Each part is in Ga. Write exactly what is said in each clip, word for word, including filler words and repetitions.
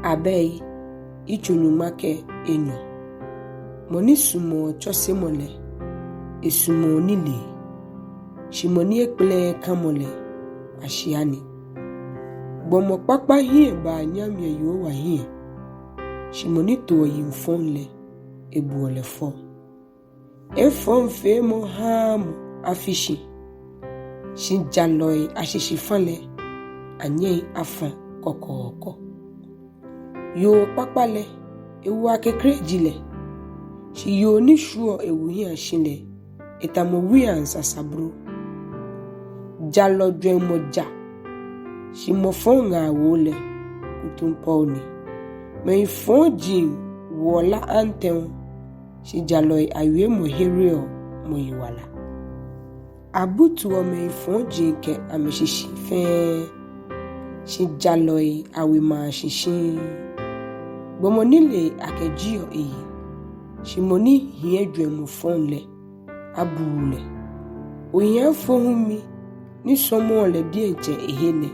Abɛi, yitso nyɔŋma kɛ enyɔ. Mɔ ni sumɔɔ tsɔsemɔ lɛ, esumɔɔ nilee, shi mɔ ni ekpɛlɛɛɛ kamɔ lɛ, kwashia ni. Gbɔmɔ kpakpa hiɛ baa nyam yɛ Yehowa hiɛ, shi mɔ ni toɔ yiŋ fɔŋ lɛ, ebuɔ lɛ fɔ. Efɔŋfeemɔ haa mɔ afi shi, shi jalɔi ashishifã lɛ, anyɛŋ afã kɔkɔɔkɔ. Yoo kpakpa lɛ, ewu akekre ji lɛ, shi yoo ni shwieɔ ewu hiɛ shi lɛ, etamɔ wuiaŋ sasabro. Jalɔ jwɛŋmɔ ja, shi mɔ fɔŋ ŋaawoo lɛ, kutumpɔo ni. Mɛi fɔji woɔ la antɛo, shi jalɔi awiemɔ hereɔ mɔ yiwala. Abutuɔ mɛi fɔji kɛ amɛshishi fɛɛ, shi jalɔi awe maa shi shiŋŋ. Gbɔmɔ nilee akɛjieɔ eyi, shi mɔ ni hiɛ jwɛŋmɔ fɔŋ lɛ, abuuu lɛ. Ohiafo humi ni sɔmɔɔ lɛ diɛŋtsɛ ehe nɛ,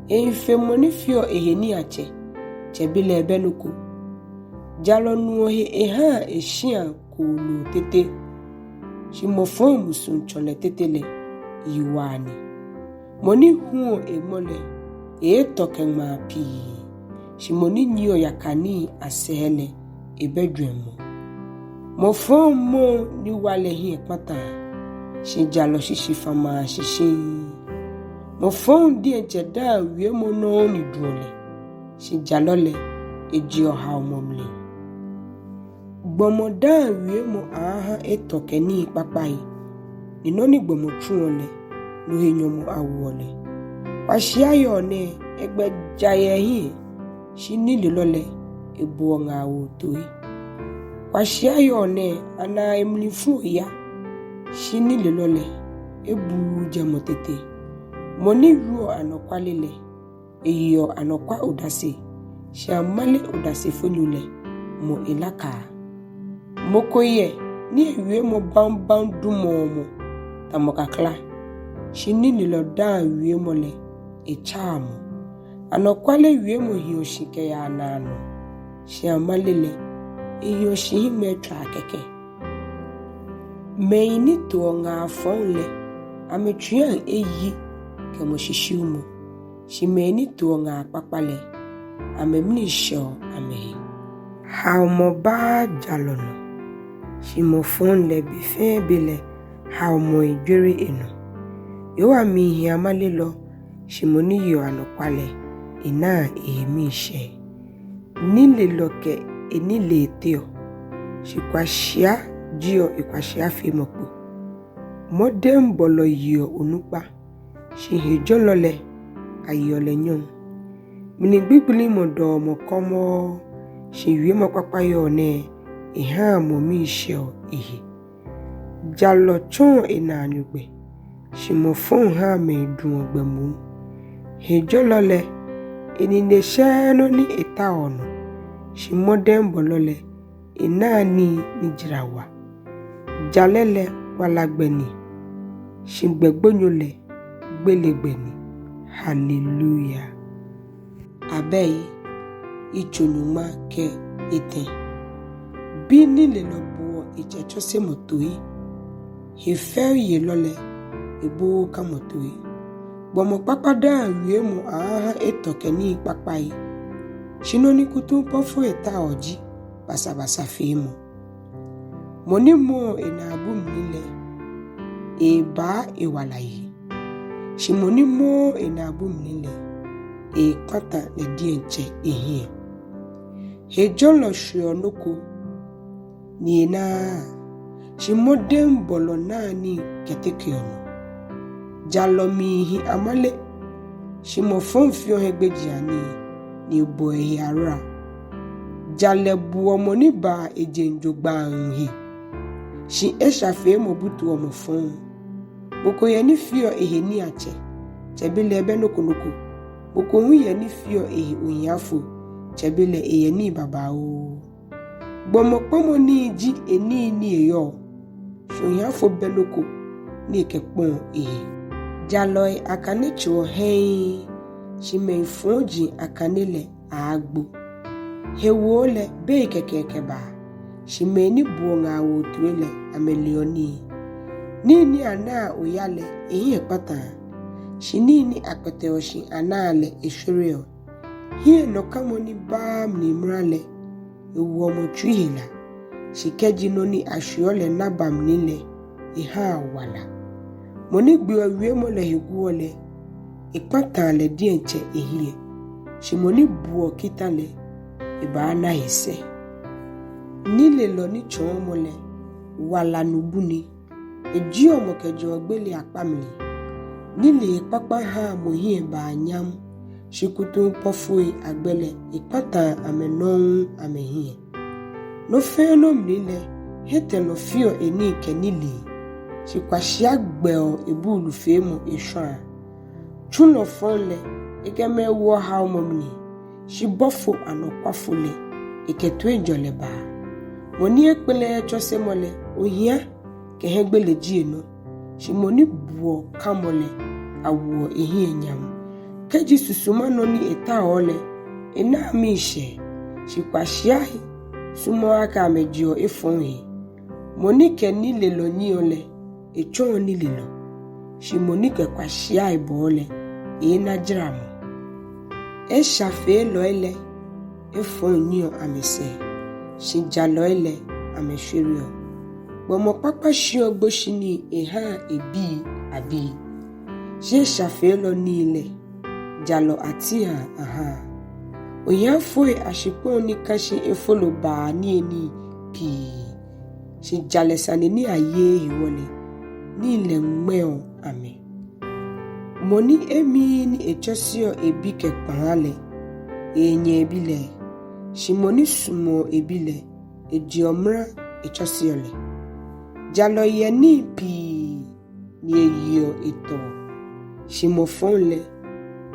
ehi fe mɔ ni feɔ ehe niiatsɛ, tsɛbelɛ ebɛ nɔ ko. Jalɔ nuɔ he ehaa eshia kooloo tete, shi mɔ fɔŋ musuŋtsɔlɛ tete lɛ, yiwaa ni. Mɔ ni huɔ eŋmɔ lɛ, eeetɔ kɛ ŋmaa pii, shi mɔ ni nyiɛɔ yaka nii asɛɛ lɛ, ebɛ jwɛŋmɔ. Mɔ fɔŋ mɔɔ ni wa lɛ hiɛ kpataa, shi jalɔ shishifã maa shi shiŋŋ. Mɔ fɔŋ diɛŋtsɛ daaŋ wiemɔ nɔŋŋ ni duɔ lɛ, shi jalɔ lɛ, ejeɔ haomɔ mli. Gbɔmɔ daaŋ wiemɔ aaaha etɔ kɛ nii kpakpai, ni nɔ ni gbɔmɔ tsuɔ lɛ, no he nyɔmɔ awoɔ lɛ. Kwashia yɔɔ nɛɛ, egbɛ ja yɛ ehiɛ, shi nilelɔ lɛ, eboɔ ŋaawoo toi. Kwashia yɔɔ nɛɛ, anaa emlifu oya, shi nilelɔ lɛ, ebuuu jɛmɔ tete. Mɔ ni wieɔ anɔkwale lɛ, eyeɔ anɔkwa odase, shi amale odasefonyo lɛ, mɔ elakaa. Mɔ ko yɛ ni ewiemɔ baŋbaŋ dumɔɔ mɔ tamɔ kakla, shi nilelɔ daaŋ wiemɔ lɛ, etsaa mɔ. Anɔkwale wiemɔ hiɔ shi kɛyaa naanɔ, shi amale lɛ, ehiɔ shi hiŋmɛitswaa kɛkɛ. Mɛi ni toɔ ŋaa fɔŋ lɛ, amɛtsuiiaŋ eyi kɛ mɔ shishiumɔ, shi mɛi ni toɔ ŋaa kpakpa lɛ, amɛmii shɛɔ amɛhe. Haomɔ baaa jalɔ nɔ, shi mɔ fɔŋ lɛ be fɛɛ be lɛ haomɔi jwere enɔ. Yehowa miihi amalelɔ, shi mɔ ni yeɔ anɔkwa lɛ, enaa ehe miishɛɛ. Nilelɔ kɛ enilee teɔ, shi kwashia jieɔ ekwashiafeemɔ kpo. Mɔdɛŋbɔlɔ yeɔ onukpa, shi hejɔlɔ lɛ, ayeɔ lɛ nyɔŋ. Mligbigblimɔ dɔɔ mɔ kɔmɔɔ, shi wiemɔ kpakpa yɔɔ nɛɛ, ehaa mɔ mii shɛɔ ehe. Jalɔ tsɔɔ enaanyo gbɛ, shi mɔ fɔŋ haa mɛi duɔ gbɛ moŋ. Hejɔlɔ lɛ, enine shɛɛɛ nɔ ni etaoɔ nɔ, shi mɔdɛŋbɔlɔ lɛ, enaa nii ni jara wa. Jalɛ lɛ wala gbɛ ni, shi gbɛ gbonyo lɛ gbele gbɛ ni. Haleluya. Abɛi, yitso nyɔŋma kɛ etɛ. Bi nilelɔ buɔ etsɛ tsɔsemɔ toi, hefɛoyelɔ lɛ, ebooo kamɔ toi. Gbɔmɔ kpakpa daaŋ wiemɔ aaaha etɔ kɛ nii kpakpai, shi nɔ ni kutumpɔfoi taoɔ ji basabasafeemɔ. Mɔ ni mɔɔ enaabu mli lɛ, eebaa ewala yi, shi mɔ ni mɔɔɔ enaabu mli lɛ, eekpata lɛ diɛŋtsɛ ehiɛ. Hejɔlɔ shweɔ nɔ ko, ni enaaa, shi mɔdɛŋbɔlɔ naa nii kɛtekeɔ nɔ. Jalɔ miihi amale, shi mɔ fɔŋ feɔ hiɛgbejianii, ni ebɔɔ ehe ahora. Jalɛ buɔ mɔ ni baa ejeŋ jogbaŋŋ he, shi eshafeemɔ butuɔ mɔ fɔŋ. Mɔ ko yɛ ni feɔ ehe niiatsɛ, tsɛbelɛ ebɛ nɔ ko nɔ ko. Mɔ ko hu yɛ ni feɔ ehe ohiafo, tsɛbelɛ eyɛ nii babaoo. Gbɔmɔ kpɔmɔ nii ji enii ni eyɔɔ, shi ohiafo bɛ nɔ ko ni ekɛkpɔɔ ehe. Jalɔi akane tsoɔ hɛŋŋ, shi mɛi fɔji akane lɛ aaagbo. Hewoo lɛ, bei kɛkɛ kɛbaa, shi mɛi ni buɔ ŋaawoo toi lɛ, amɛleɔ nii. Nii ni anaa oya lɛ, ehiɛ kpataa, shi nii ni akpɛtɛɔ shi anaa lɛ, eshwereɔ. Hiɛnɔkamɔ ni baaa mli mra lɛ, ewoɔ mɔ tsui hela, shi kɛji nɔ ni ashweɔ lɛ na ba mli lɛ, ehaa wala. Mɔ ni gbeɔ wiemɔ lɛ he guɔ lɛ, ekpataa lɛ diɛŋtsɛ ehiɛ, shi mɔ ni buɔ kita lɛ, ebaana he sɛɛ. Nilelɔ nitsɔɔmɔ lɛ, wala nubu ni, ejieɔ mɔ kɛjɛɔ gbele akpa mli. Nilee kpakpa haa mɔ hiɛ baa nyam, shi kutumpɔfoi agbɛ lɛ, ekpataa amɛ nɔŋŋ amɛhiɛ. Nɔ fɛɛ nɔ mli lɛ, hiɛtɛlɔ feɔ enii kɛ nilee, shi kwashia gbɛɔ ebuulufeemɔ eshwaa. Tsulɔ fɔŋ lɛ, ekɛ mɛi woɔ haomɔ mli, shi bɔfo anɔkwafo lɛ, ekɛ toiŋjɔlɛ baa. Mɔ ni ekpɛlɛɛɛ tsɔsemɔ lɛ, ohia kɛ hiɛgbele ji enɔ, shi mɔ ni buɔ kamɔ lɛ, awoɔ ehiɛ nyam. Kɛji susuma nɔ ni etaoɔ lɛ, enaa miishɛɛ, shi kwashiai sumɔɔɔ akɛ amɛjeɔ efɔŋ he. Mɔ ni kɛ nilelɔ nyiɛɔ lɛ, etsɔɔ nilelɔ, shi mɔ ni kɛ kwashiai bɔɔ lɛ, eena jaramɔ. Eshafeelɔi lɛ, efɔŋ nyiɛɔ amɛsɛɛ, shi jalɔi lɛ, amɛshwereɔ. Gbɔmɔ kpakpa shiɔ gboshinii ehaa ebii abii, shi eshafeelɔ nii lɛ, jalɔ atiaa ahaa. Ohiafoi ashikpɔŋ ni kã shi efolo baa niyenii pii, shi jalɛ sane ni ayeee hewɔ lɛ, nii lɛ ŋmɛɔ amɛ. Mɔ ni emiii ni etsɔseɔ ebi kɛ kpãa lɛ, enyɛ ebi lɛ, shi mɔ ni sumɔɔ ebi lɛ, ejeɔ mra etsɔseɔ lɛ. Jalɔ yeɔ nii pii ni eyeɔ etɔɔ, shi mɔ fɔŋ lɛ,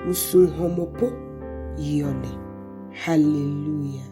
musuŋ hɔmɔ po yeɔ lɛ. Hallelujah.